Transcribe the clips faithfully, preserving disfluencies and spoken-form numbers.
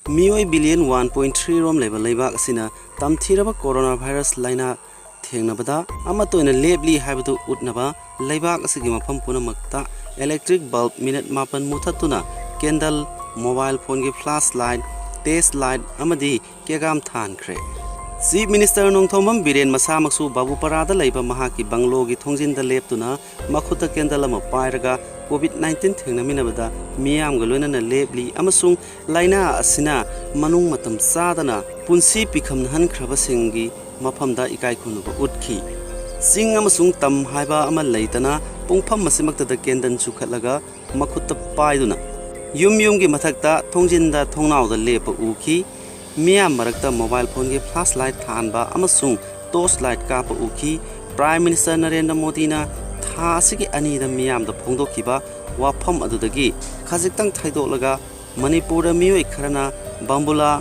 ꯃꯤꯑꯣꯏ billion one point three ꯔꯣꯝ ꯂꯩꯕ ꯂꯩꯕꯥꯛ ꯑꯁꯤꯅ ꯇꯝꯊꯤꯔꯕ ꯀꯣꯔꯣꯅꯥ ꯚꯥꯏꯔꯁ ꯂꯥꯏꯅꯥ ꯊꯦꯡꯅꯕꯗ ꯑꯃꯠꯇ ꯑꯣꯏꯅ ꯂꯦꯞꯂꯤ ꯍꯥꯏꯕꯗꯨ ꯎꯠꯅꯕ ꯂꯩꯕꯥꯛ ꯑꯁꯤꯒꯤ ꯃꯐꯝ ꯄꯨꯝꯅꯃꯛꯇ electric bulb minute ꯃꯥꯄꯟ ꯃꯨꯊꯠꯇꯨꯅ candle, mobile phoneꯒꯤ flashlight, torch light ꯑꯃꯗꯤ ꯀꯦꯒꯥꯝ ꯊꯥꯟꯈ꯭ꯔꯦ꯫ Chief Minister ꯅꯣꯡꯊꯣꯝꯕꯝ ꯕꯤꯔꯦꯟ ꯃꯁꯥꯃꯛꯁꯨ ꯕꯥꯕꯨꯄꯥꯔꯥꯗ ꯂꯩꯕ ꯃꯍꯥꯛꯀꯤ ꯕꯪꯒꯂꯣꯒꯤ ꯊꯣꯡꯖꯤꯟꯗ ꯂꯦꯞꯇꯨꯅ ꯃꯈꯨꯠꯇ candle ꯑꯃ ꯄꯥꯏꯔꯒ COVID nineteen ꯊꯦꯡꯅꯃꯤꯟꯅꯕꯗ ꯃꯤꯌꯥꯝꯒ ꯂꯣꯏꯅꯅ ꯂꯦꯞꯂꯤ ꯑꯃꯁꯨꯡ ꯂꯥꯏꯅꯥ ꯑꯁꯤꯅ ꯃꯅꯨꯡ ꯃꯇꯝ ꯆꯥꯗꯅ ꯄꯨꯟꯁꯤ ꯄꯤꯈꯝꯅꯍꯟꯈ꯭ꯔꯕꯁꯤꯡꯒꯤ ꯃꯐꯝꯗ ꯏꯀꯥꯏ ꯈꯨꯝꯅꯕ ꯎꯠꯈꯤ꯫ ꯆꯤꯡ ꯑꯃꯁꯨꯡ ꯇꯝ ꯍꯥꯏꯕ ꯑꯃ ꯂꯩꯇꯅ ꯄꯨꯡꯐꯝ ꯑꯁꯤꯃꯛꯇꯗ candle ꯆꯨꯈꯠꯂꯒ ꯃꯈꯨꯠꯇ ꯄꯥꯏꯗꯨꯅ ꯌꯨꯝ ꯌꯨꯝꯒꯤ ꯃꯊꯛꯇ ꯊꯣꯡꯖꯤꯟꯗ ꯊꯣꯡꯅꯥꯎꯗ ꯂꯦꯞꯄ ꯎꯈꯤ꯫ ꯃꯤꯌꯥꯝ ꯃꯔꯛꯇ mobile phoneꯒꯤ flashlight ꯊꯥꯟꯕ ꯑꯃꯁꯨꯡ torch light ꯀꯥꯞꯄ ꯎꯈꯤ꯫ Prime Minister ꯅꯔꯦꯟꯗ꯭ꯔ ꯃꯣꯗꯤꯅ ꯊꯥ ꯑꯁꯤꯒꯤ ꯑꯅꯤꯗ ꯃꯤꯌꯥꯝꯗ ꯐꯣꯡꯗꯣꯛꯈꯤꯕ ꯋꯥꯐꯝ ꯑꯗꯨꯗꯒꯤ ꯈꯖꯤꯛꯇꯪ ꯊꯩꯗꯣꯛꯂꯒ ꯃꯅꯤꯄꯨꯔꯗ ꯃꯤꯑꯣꯏ ꯈꯔꯅ ꯕꯝꯕꯨꯂꯥ,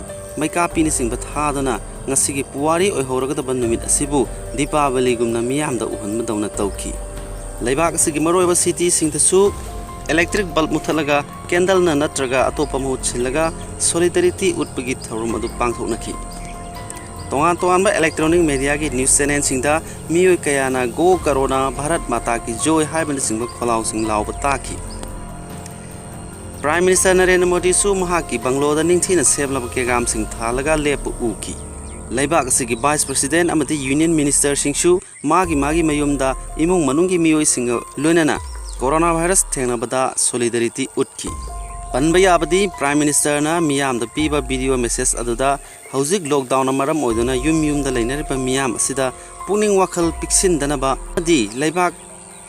ꯃꯩꯀꯥꯞꯄꯤꯅꯆꯤꯡꯕ ꯊꯥꯗꯨꯅ ꯉꯁꯤꯒꯤ ꯄꯨꯋꯥꯔꯤ ꯑꯣꯏꯍꯧꯔꯒꯗꯕ ꯅꯨꯃꯤꯠ ꯑꯁꯤꯕꯨ ꯗꯤꯄꯥꯕꯂꯤꯒꯨꯝꯅ ꯃꯤꯌꯥꯝꯗ ꯎꯍꯟꯕꯗꯧꯅ ꯇꯧꯈꯤ꯫ ꯂꯩꯕꯥꯛ ꯑꯁꯤꯒꯤ ꯃꯔꯨꯑꯣꯏꯕ cityꯁꯤꯡꯗꯁꯨ electric bulb ꯃꯨꯊꯠꯂꯒ candleꯅ ꯅꯠꯇ꯭ꯔꯒ ꯑꯇꯣꯞꯄ ꯃꯍꯨꯠ ꯁꯤꯜꯂꯒ solidarity ꯎꯠꯄꯒꯤ ꯊꯧꯔꯝ ꯑꯗꯨ ꯄꯥꯡꯊꯣꯛꯅꯈꯤ꯫ ꯇꯣꯉꯥꯟ ꯇꯣꯉꯥꯟꯕ electronic mediaꯒꯤ news channelꯁꯤꯡꯗ ꯃꯤꯑꯣꯏ ꯀꯌꯥꯅ "Go Corona, Bharat Mata Ki Jai" ꯍꯥꯏꯕꯅꯆꯤꯡꯕ ꯈꯣꯜꯂꯥꯎꯁꯤꯡ ꯂꯥꯎꯕ ꯇꯥꯈꯤ꯫ Prime Minister ꯅꯔꯦꯟꯗ꯭ꯔ ꯃꯣꯗꯤꯁꯨ ꯃꯍꯥꯛꯀꯤ ꯕꯪꯒꯂꯣꯗ ꯅꯤꯡꯊꯤꯅ ꯁꯦꯝꯂꯕ ꯀꯦꯒꯥꯝꯁꯤꯡ ꯊꯥꯜꯂꯒ ꯂꯦꯞꯄ ꯎꯈꯤ꯫ ꯂꯩꯕꯥꯛ ꯑꯁꯤꯒꯤ Vice President ꯑꯃꯗꯤ Union Ministerꯁꯤꯡꯁꯨ ꯃꯥꯒꯤ ꯃꯥꯒꯤ ꯃꯌꯨꯝꯗ ꯏꯃꯨꯡ ꯃꯅꯨꯡꯒꯤ ꯃꯤꯑꯣꯏꯁꯤꯡꯒ ꯂꯣꯏꯅꯅ ꯀꯣꯔꯣꯅꯥ ꯚꯥꯏꯔꯁ ꯊꯦꯡꯅꯕꯗ solidarity ꯎꯠꯈꯤ꯫ ꯄꯟꯕ ꯌꯥꯕꯗꯤ, Prime Ministerꯅ ꯃꯤꯌꯥꯝꯗ ꯄꯤꯕ video message ꯑꯗꯨꯗ ꯍꯧꯖꯤꯛ lockdownꯅ ꯃꯔꯝ ꯑꯣꯏꯗꯨꯅ ꯌꯨꯝ ꯌꯨꯝꯗ ꯂꯩꯅꯔꯤꯕ ꯃꯤꯌꯥꯝ ꯑꯁꯤꯗ ꯄꯨꯛꯅꯤꯡ ꯋꯥꯈꯜ ꯄꯤꯛꯁꯤꯟꯗꯅꯕ ꯑꯃꯗꯤ ꯂꯩꯕꯥꯛ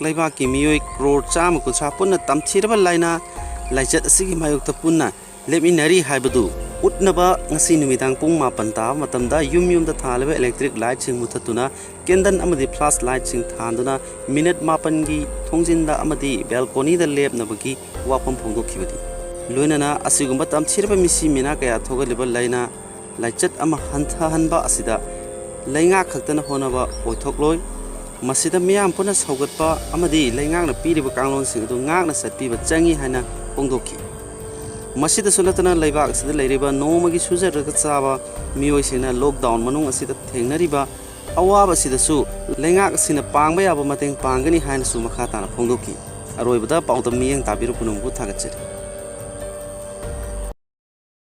ꯂꯩꯕꯥꯛꯀꯤ ꯃꯤꯑꯣꯏ ꯀ꯭ꯔꯣꯔ ꯆꯥꯝꯃ ꯀꯨꯟꯊ꯭ꯔꯥ ꯄꯨꯟꯅ ꯇꯝꯊꯤꯔꯕ ꯂꯥꯏꯅꯥ ꯂꯥꯏꯆꯠ ꯑꯁꯤꯒꯤ ꯃꯥꯌꯣꯛꯇ ꯄꯨꯟꯅ ꯂꯦꯞꯃꯤꯟꯅꯔꯤ ꯍꯥꯏꯕꯗꯨ ꯎꯠꯅꯕ ꯉꯁꯤ ꯅꯨꯃꯤꯗꯥꯡ ꯄꯨꯡ ꯃꯥꯄꯟ ꯇꯥꯕ ꯃꯇꯝꯗ ꯌꯨꯝ ꯌꯨꯝꯗ ꯊꯥꯜꯂꯤꯕ electric lightꯁꯤꯡ ꯃꯨꯊꯠꯇꯨꯅ candle ꯑꯃꯗꯤ flashlightꯁꯤꯡ ꯊꯥꯟꯗꯨꯅ minute ꯃꯥꯄꯟꯒꯤ ꯊꯣꯡꯖꯤꯟꯗ ꯑꯃꯗꯤ balconyꯗ ꯂꯦꯞꯅꯕꯒꯤ ꯋꯥꯐꯝ ꯐꯣꯡꯗꯣꯛꯈꯤꯕꯅꯤ꯫ ꯂꯣꯏꯅꯅ ꯑꯁꯤꯒꯨꯝꯕ ꯇꯝꯊꯤꯔꯕ ꯃꯤꯁꯤ ꯃꯤꯅꯥ ꯀꯌꯥ ꯊꯣꯛꯍꯜꯂꯤꯕ ꯂꯥꯏꯅꯥ ꯂꯥꯏꯆꯠ ꯑꯃ ꯍꯟꯊꯍꯟꯕ ꯑꯁꯤꯗ ꯂꯩꯉꯥꯛ ꯈꯛꯇꯅ ꯍꯣꯠꯅꯕ ꯑꯣꯏꯊꯣꯛꯂꯣꯏ꯫ ꯃꯁꯤꯗ ꯃꯤꯌꯥꯝ ꯄꯨꯟꯅ ꯁꯧꯒꯠꯄ ꯑꯃꯗꯤ ꯂꯩꯉꯥꯛꯅ ꯄꯤꯔꯤꯕ ꯀꯥꯡꯂꯣꯟꯁꯤꯡ ꯑꯗꯨ ꯉꯥꯛꯅ ꯆꯠꯄꯤꯕ ꯆꯪꯏ ꯍꯥꯏꯅ ꯐꯣꯡꯗꯣꯛꯈꯤ꯫ ꯃꯁꯤꯗꯁꯨ ꯅꯠꯇꯅ ꯂꯩꯕꯥꯛ ꯑꯁꯤꯗ ꯂꯩꯔꯤꯕ ꯅꯣꯡꯃꯒꯤ ꯁꯨꯖꯔꯒ ꯆꯥꯕ ꯃꯤꯑꯣꯏꯁꯤꯡꯅ lockdown ꯃꯅꯨꯡ ꯑꯁꯤꯗ ꯊꯦꯡꯅꯔꯤꯕ ꯑꯋꯥꯕ ꯑꯁꯤꯗꯁꯨ ꯂꯩꯉꯥꯛ ꯑꯁꯤꯅ ꯄꯥꯡꯕ ꯌꯥꯕ ꯃꯇꯦꯡ ꯄꯥꯡꯒꯅꯤ ꯍꯥꯏꯅꯁꯨ ꯃꯈꯥ ꯇꯥꯅ ꯐꯣꯡꯗꯣꯛꯈꯤ꯫ ꯑꯔꯣꯏꯕꯗ ꯄꯥꯎꯗꯝ ꯃꯤꯠꯌꯦꯡ ꯇꯥꯕꯤꯔꯨ ꯄꯨꯝꯅꯃꯛꯄꯨ ꯊꯥꯒꯠꯆꯔꯤ꯫